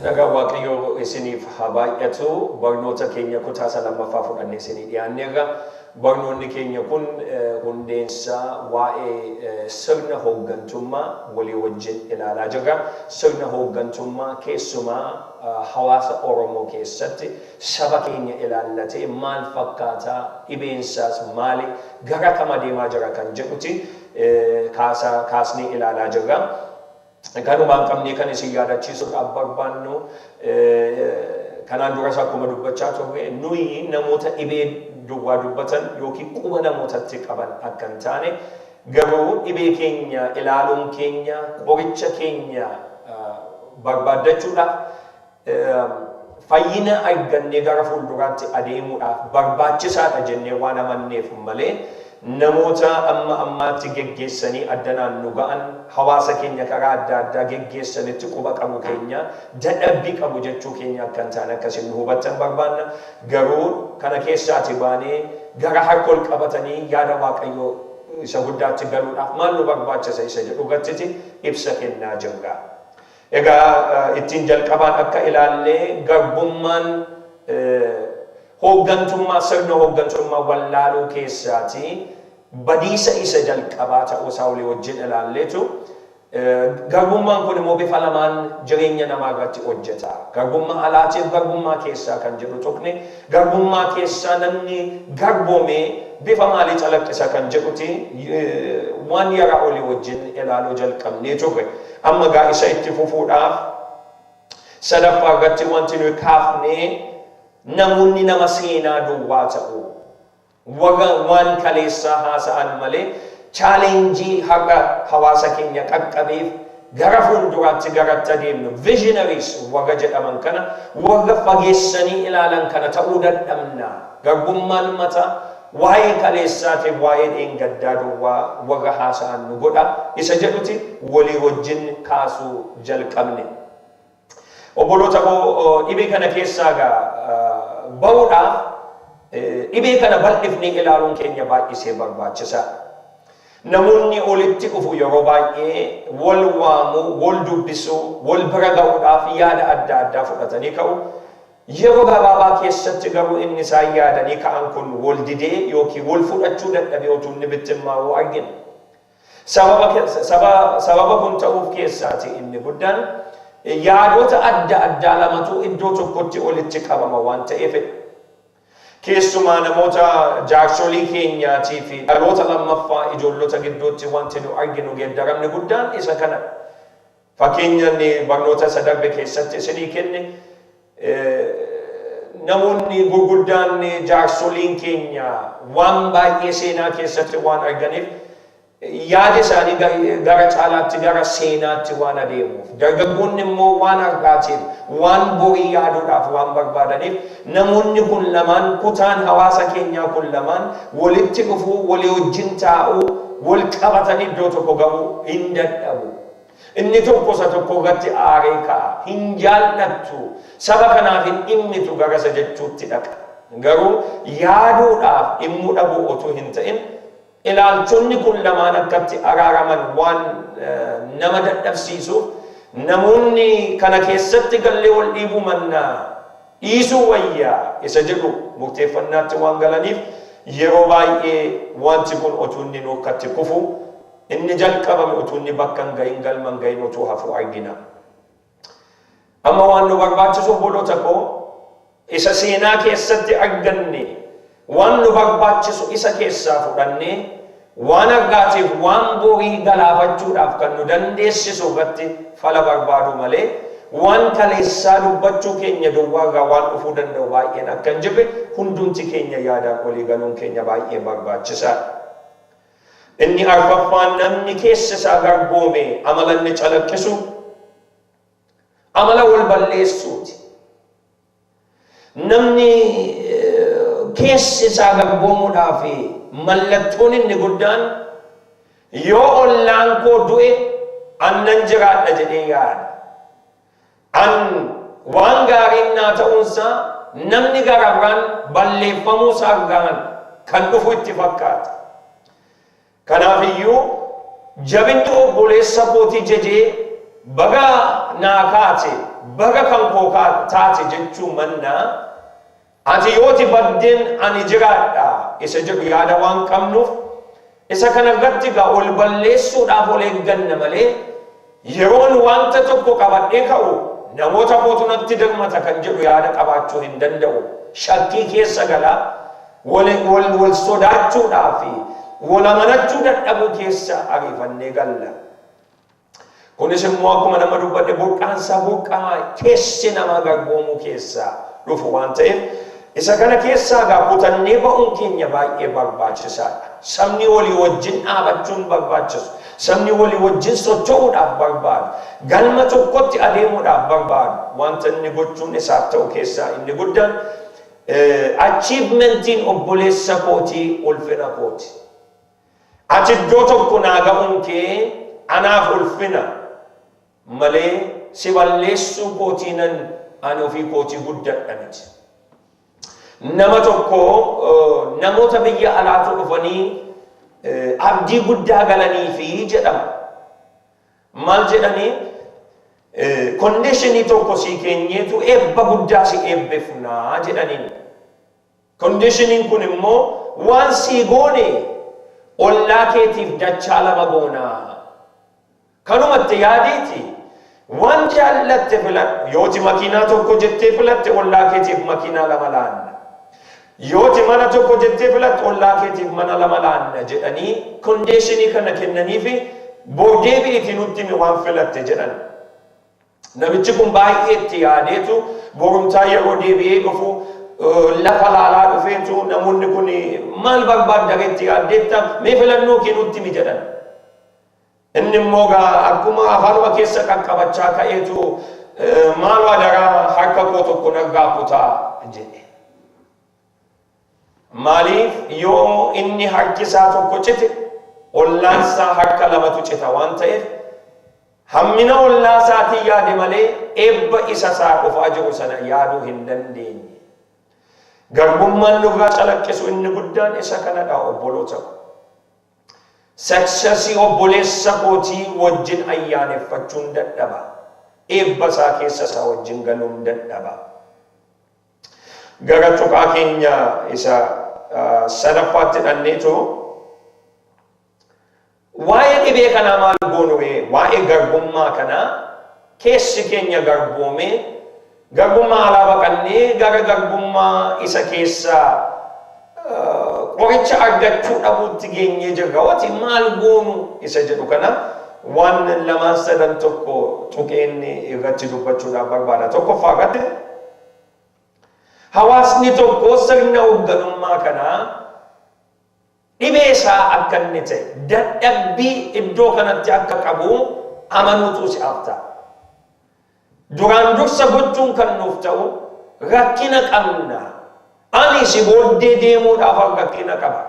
Nagaan Waaqayyoo isiniif haa baay'atu. Barnoota keenya kutaa isa lammaffaa fudhannee isinii dhiyaanneerra. Barnoonni keenya kun hundeensaa waa'ee sirna hooggantummaa walii wajjin ilaalaa jirra. Sirna hooggantummaa keessumaa hawaasa Oromoo keessatti saba keenya ilaallatee maal fakkaataa, dhibeensaas maali, gara kam adeemaa jira kan jedhuti kaasnee ilaalaa jirra. Kanumaan qabnee kan isin yaadachiisuudhaaf barbaannu, kanaan duras akkuma dubbachaa turre, nuyi namoota dhibee duwwaa dubbatan yookiin quba namootatti qaban akka hin taane, garuu dhibee keenya ilaaluun keenya qoricha keenya barbaaddachuudhaaf, fayyina argannee gara fuulduraatti adeemuudhaaf barbaachisaadha jennee waan amanneef malee, namoota amma ammaatti geggeessanii addanaan nu ga'an, hawaasa keenya karaa adda addaa geggeessanitti quba qabu keenya dadhabbii qabu jechuu keenya akka hin taane akkasin nu hubattan barbaanna. Garuu kana keessaati baanee gara harka ol qabatanii yaada Waaqayyoo isa guddaatti galuudhaaf maal nu barbaachisa isa jedhu irrattiti ibsa kennaa jirra. Egaa ittiin jalqabaan akka ilaallee, garbummaan hooggantummaa sirna hooggantummaa wallaaluu keessaati badiisa isa jalqabaa ta'uu isaa walii wajjin ilaalleetu, garbummaan kun immoo bifa lamaan jireenya namaa irratti hojjeta. Garbummaa alaatiif garbummaa keessaa kan jedhu tuqne. Garbummaa keessaa namni garboomee bifa maalii calaqqisa kan jedhuti waan yaraa olii wajjin ilaaluu jalqabnee turre. Amma gaa isa itti fufuudhaaf sadaffaa irratti wanti nuyi kaafnee, namoonni nama seenaa duwwaa ta'u. Warra waan kaleessaa haasa'an malee challenge har'a hawaasa keenya qaqqabeef gara fuulduraatti garatti adeemnu, visionaries warra jedhaman kana, warra fageessanii ilaalan kana ta'uu dadhabna. Garbummaan mataa waa'ee kaleessaatiif waa'ee dheengaddaa duwwaa warra haasa'an nu godha isa jedhuti walii wajjin kaasuu jalqabne. Obboloota koo, dhibee kana keessaa gaa ba'uudhaaf dhibee kana bal'ifnee ilaaluun keenya baay'isee barbaachisaadha. Namoonni olitti dhufu yeroo baay'ee wal waamuu, wal dubbisuu, wal bira ga'uudhaaf yaada adda addaa fudhatanii ka'u. Yeroo gabaabaa keessatti garuu inni isaan yaadanii ka'an kun wal didee yookiin wal fudhachuu dadhabee utuu inni bittimmaa'uu argina. Sababa kun ta'uuf keessaati inni guddaan yaadota adda addaa lamatu iddoo tokkotti olitti qabama waan ta'eefidha. Keessumaa namoota jaarsolii keenyaatii fi dhaloota lammaffaa ijoollota gidduutti wanti nu arginu geeddaramni guddaan isa kanadha. Fakkeenya inni barnoota isa darbe keessatti isinii kenne, namoonni gurguddaan jaarsoliin keenya waan baay'ee seenaa keessatti waan arganiif, yaada isaanii gara caalaatti gara seenaatti waan adeemuuf, dargaggoonni immoo waan har'aatiif waan borii yaaduudhaaf waan barbaadaniif, namoonni kun lamaan, kutaan hawaasa keenyaa kun lamaan walitti dhufuu, walii wajjin taa'uu, wal qabatanii iddoo tokko ga'uu hin dadhabu. Inni tokko isa tokko irratti aaree ka'a. Hin jaallattu, saba kanaaf hin dhimmitu gara isa jechuutti dhaqa. Garuu yaaduudhaaf dhimmuu dhabuu otuu hin ta'in, ilaalchonni kun lamaan akkatti araaraman waan nama dadhabsiisuuf, namoonni kana keessatti gallee wal dhiibuu mannaa dhiisuu wayyaa isa jedhu murteeffannaatti waan galaniif, yeroo baay'ee wanti kun otuu inni nurkatti kufu, inni jalqabame utuu inni bakka hin gahin, galma hin gahin utuu hafu argina. Amma waan nu barbaachisu, obboloota koo, isa seenaa keessatti arganne waan nu barbaachisu isa keessaa fudhannee waan har'aatiif waan borii galaafachuudhaaf kan nu dandeessisu irratti fala barbaaduu malee, waan kaleessaa dubbachuu keenya duwwaarraa waan dhufuu danda'u baay'een akka hin jirre hundumti keenya yaadaan olii galuun keenya baay'ee barbaachisaadha. Inni arfaffaan, namni keessi isaa garboome amala inni calaqqisu amala wal balleessuuti. Namni keessi isaa garboomuudhaaf mallattoon inni guddaan yoo ollaan koo du'e annan jiraadha jedhee yaada. An waan gaariin naa ta'uunsaa namni gara biraan balleeffamuu isaa irraan kan dhufu itti fakkaata. Kanaaf iyyuu jabinni obboleessa kootii jejee Baga naa kaate, baga kan koo taate jechuu mannaa, ati yooti baddeen ani jiraadha isa jedhu yaada waan qabnuuf, isa kana irratti egaa ol balleessuudhaaf ol eegganna malee, yeroon wanta tokko qabadhee ka'u namoota kootu natti dirmata kan jedhu yaada qabaachuu hin danda'u. Shakkii keessa gala, wal, wal, wal sodaachuudhaa fi wal amanachuu dadhabuu keessa ariifannee galla. Kunis immoo akkuma nama dubbadhe burqaansaa burqaa keessi namaa garboomuu keessaa dhufu waan ta'eef, isa kana keessaa egaa kutannee ba'uun keenya baay'ee barbaachisaadha. Sabni walii wajjin dhaabachuun barbaachisu. Sabni walii wajjin socho'uudhaaf barbaadu. Galma tokkotti adeemuudhaaf barbaadu. Wanta inni gochuun isaaf ta'u keessaa inni guddaan, achievementiin obboleessa kootii ulfina kooti. Ati iddoo tokko naa ga'uun kee anaaf ulfina malee si balleessuu kootiinan ani ofii kootii guddadha miti. Nama tokko, namoota biyya alaatu dhufanii abdii guddaa galaniifi jedhama. Maal jedhanii? Conditionii tokko sii keenyeetu eebba guddaa si eebbifnaa jedhaniin. Conditioniin kun immoo waan sii goone ollaa keetiif dachaa lama goonaa. Kanumatti yaadiiti waan jaallatte filadhu. Yooti makiinaa tokko jettee filatte, ollaa keetiif makiinaa lama laanna. Yooti mana tokko jettee filatte, ollaa keetiif mana lama laanna jedhanii conditionii kana kennaniifi, bor deebi'iiti nutti himi waan filatte jedhan. Namichi kun baay'ee itti yaadeetu borumtaa yeroo deebi'ee dhufu lafa laalaa dhufeetu, namoonni kun maal barbaadda itti yaaddeetta, mee filannoo kee nutti himi jedhan. Inni immoo gaa akkuma afaanuma keessa qaqqabachaa ka'eetu, maaloo adaraa harka koo tokko narraa kutaa jedhe. Maaliif? Yoo inni harki isaa tokko cite, ollaan isaa harka lamatu cita waan ta'eef, hammina ollaa isaatii yaade malee eebba isa isaa dhufaa jiru sana yaaduu hin dandeenye. Garbummaan nurraa calaqqisu inni guddaan isa kanadha, obboloota ko. Successii obboleessa kootii wajjin ayyaaneffachuun dadhaba. Eebba isaa keessa isaa wajjin galuun dadhaba. Gara tuqaa keenya isa sadaffaatti dhanneetu, waa'ee dhibee kanaa maal goonuree? Waa'ee garbummaa kanaa, keessi keenya garboomee, garbummaa alaa baqannee gara garbummaa isa keessaa qoricha argachuu dhabuutti geenyee jirra. Wati maal goonu isa jedhu kana waan lamaan sadan tokko tuqeen irratti dubbachuudhaaf barbaada. Tokkoffaa irratti, hawaasni tokko sirna hoogganummaa kanaa dhibee isaa akka inni ta'e, dadhabbii iddoo kanatti akka qabu amanuutu si'aaf ta'a. Duraan dursa gochuun kan nuuf ta'u, rakkina qabna. Ani si booddee deemuudhaaf rakkina qaba.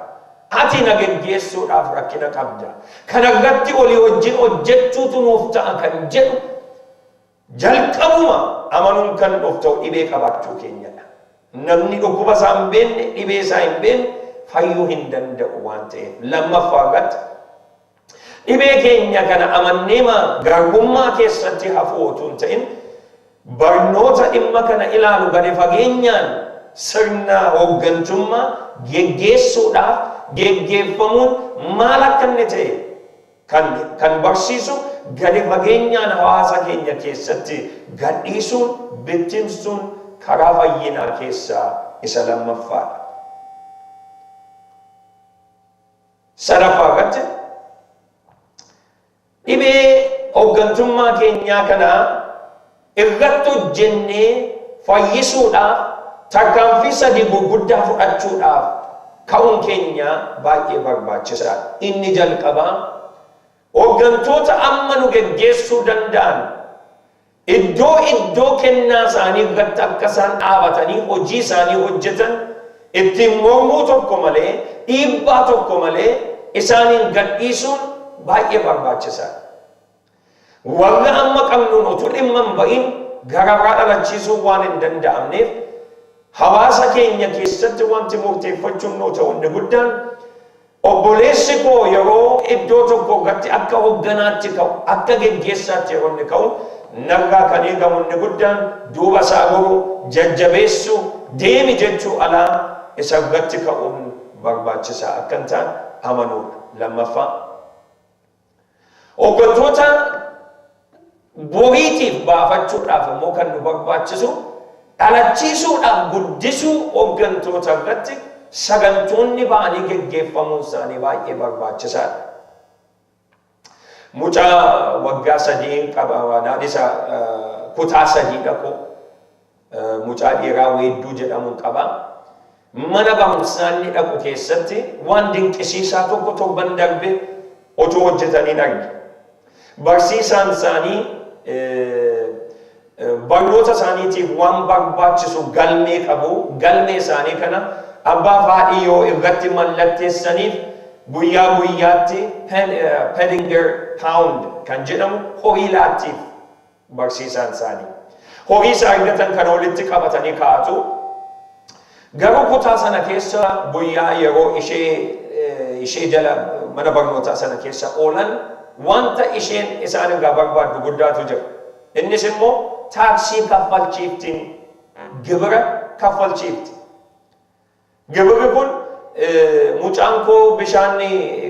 Ati na geggeessuudhaaf rakkina qabda. Kana irratti olii wajjin hojjechuutu nuuf ta'a kan jedhu jalqabuma amanuun kan nuuf ta'u dhibee qabaachuu keenyadha. Namni dhukkuba isaa hin beekne, dhibee isaa hin beekne fayyuu hin danda'u waan ta'eef. Lammaffaa irratti, dhibee keenya kana amanneema garbummaa keessatti hafuu otuu hin ta'in, barnoota dhimma kana ilaalu gadi fageenyaan sirna hooggantummaa geggeessuudhaaf, geggeeffamuun maal akka inni ta'e kan barsiisu gadi fageenyaan hawaasa keenya keessatti gadhiisuun, bittimsuun karaa fayyinaa keessaa isa lammaffaadha. Sadaffaa irratti, dhibee hooggantummaa keenyaa kana irratti hojjennee fayyisuudhaaf tarkaanfii sadii gurguddaa fudhachuudhaaf ka'uun keenya baay'ee barbaachisaadha. Inni jalqabaa, hooggantoota amma nu geggeessuu danda'an iddoo iddoo kennaa isaanii irratti akka isaan dhaabatanii hojii isaanii hojjetan ittiin mormuu tokko malee, dhiibbaa tokko malee isaaniin gadhiisuun baay'ee barbaachisaadha. Warra amma qabnuun utuu dhimma hin ba'in gara biraa dhalachiisuun waan hin danda'amneef, hawaasa keenya keessatti wanti murteeffachuun nuu ta'u inni guddaan Obboleessi koo yeroo iddoo tokko irratti akka hogganaatti ka'u, akka geggeessaatti yeroo inni ka'u, narraa kan eegamu inni guddaan duuba isaa goru, jajjabeessuu, deemi jechuu alaa isa irratti ka'uun barbaachisaa akka hin taane amanuudha. Lammaffaa, hooggantoota boriitiif baafachuudhaaf immoo kan nu barbaachisu dhalachiisuudhaaf guddisuu hooggantoota irratti sagantoonni ba'anii geggeeffamuun isaanii baay'ee barbaachisaadha. Mucaa waggaa 3 qaba, naadhisa kutaa 3 dhaqu, mucaa dhiiraa Weedduu jedhamuun qaba. Mana barumsaa inni dhaqu keessatti waan dinqisiisaa tokko torban darbe otoo hojjetaniin arge. Barsiisaan isaanii barnoota isaaniitiif waan barbaachisu galmee qabu. Galmee isaanii kana abbaa fi haadhi yoo irratti mallatteessaniif guyyaa guyyaatti Pedinger Pound kan jedhamu horii laattiif barsiisaan isaanii. Horii isa argatan kana walitti qabatanii kaa'atu. Garuu kutaa sana keessa guyyaa yeroo ishee jala mana barnootaa sana keessa oolan wanta isheen isaan irraa barbaaddu guddaatu jira. Innis immoo taaksii kaffalchiiftiin, gibira kaffalchiifti. Gibirri kun, mucaan koo bishaan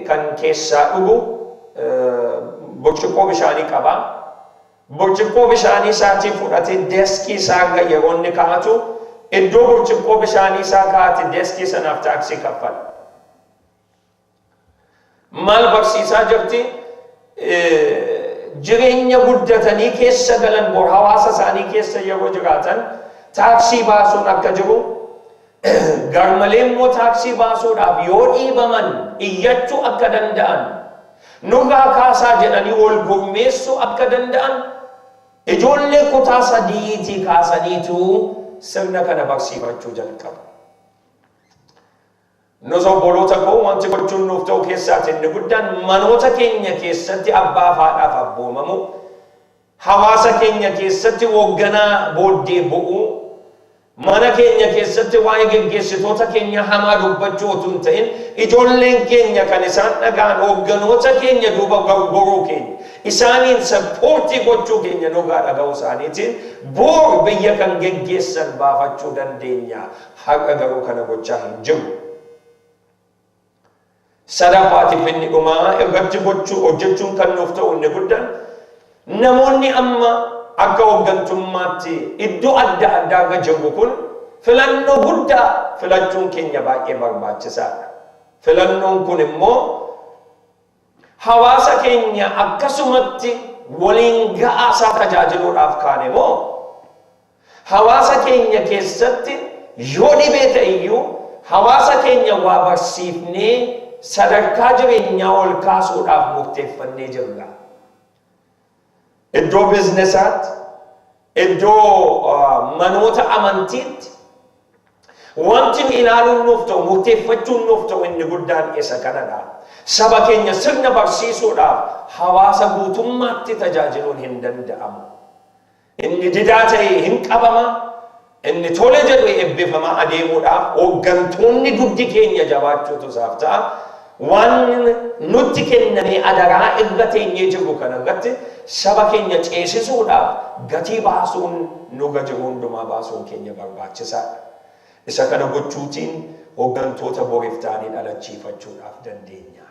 kan keessaa dhugu burcuqqoo bishaanii qaba. Burcuqqoo bishaanii isaatii fudhatee deskii isaa irra yeroo inni kaa'atu, iddoo burcuqqoo bishaanii isaa kaa'ate deskii sanaaf taaksii kaffala. Maal barsiisaa jirti? Jireenya guddatanii keessa galan bor hawaasa isaanii keessa yeroo jiraatan taaksii baasuun akka jiru, garmalee immoo taaksii baasuudhaaf yoo dhiibaman iyyachuu akka danda'an, nurraa kaasaa jedhanii wal gurmeessuu akka danda'an ijoollee kutaa 3tii kaasaniitu sirna kana barsiifachuu jalqabu. Nus obboloota koo, wanti gochuun nuuf ta'u keessaati inni guddaan manoota keenya keessatti abbaa fi haadhaaf abboomamuu, hawaasa keenya keessatti hoogganaa booddee bu'uu, mana keenya keessatti waa'ee geggeessitoota keenyaa hamaa dubbachuu otuu hin ta'in ijoolleen keenya kan isaan dhaga'an hoogganoota keenya duuba goruu keenya, isaaniin support gochuu keenya nurraa dhaga'uu isaaniitiin boor biyya kan geggeessan baafachuu dandeenya. Har'a garuu kana gochaa hin jirru. Sadaffaatiif inni dhumaa irratti gochuu hojjechuun kan nuuf ta'u inni guddaan, namoonni amma akka hooggantummaatti iddoo adda addaa irra jirru kun filannoo guddaa filachuun keenya baay'ee barbaachisaadha. Filannoon kun immoo hawaasa keenya akkasumatti waliin ga'aa isaa tajaajiluudhaaf kaane moo hawaasa keenya keessatti yoo dhibee ta'e iyyuu hawaasa keenya waa barsiifnee sadarkaa jireenyaa ol kaasuudhaaf murteeffannee jirra? Iddoo bizinesaatti, iddoo manoota amantiitti wanti nu ilaaluun nuuf ta'u, murteeffachuun nuuf ta'u inni guddaan isa kanadha. Saba keenya sirna barsiisuudhaaf hawaasa guutummaatti tajaajiluun hin danda'amu. Inni didaa ta'e hin qabama, inni tole jedhu eebbifamaa adeemuudhaaf hooggantoonni dugdi keenya jabaachuutu isaaf ta'a. Waan nutti kennamee adaraa irra teenyee jirru kana irratti saba keenya ceesisuudhaaf gatii baasuun nurra jiru hundumaa baasuun keenya barbaachisaadha. Isa kana gochuutiin hooggantoota boriif ta'anii dhalachiifachuudhaaf dandeenya.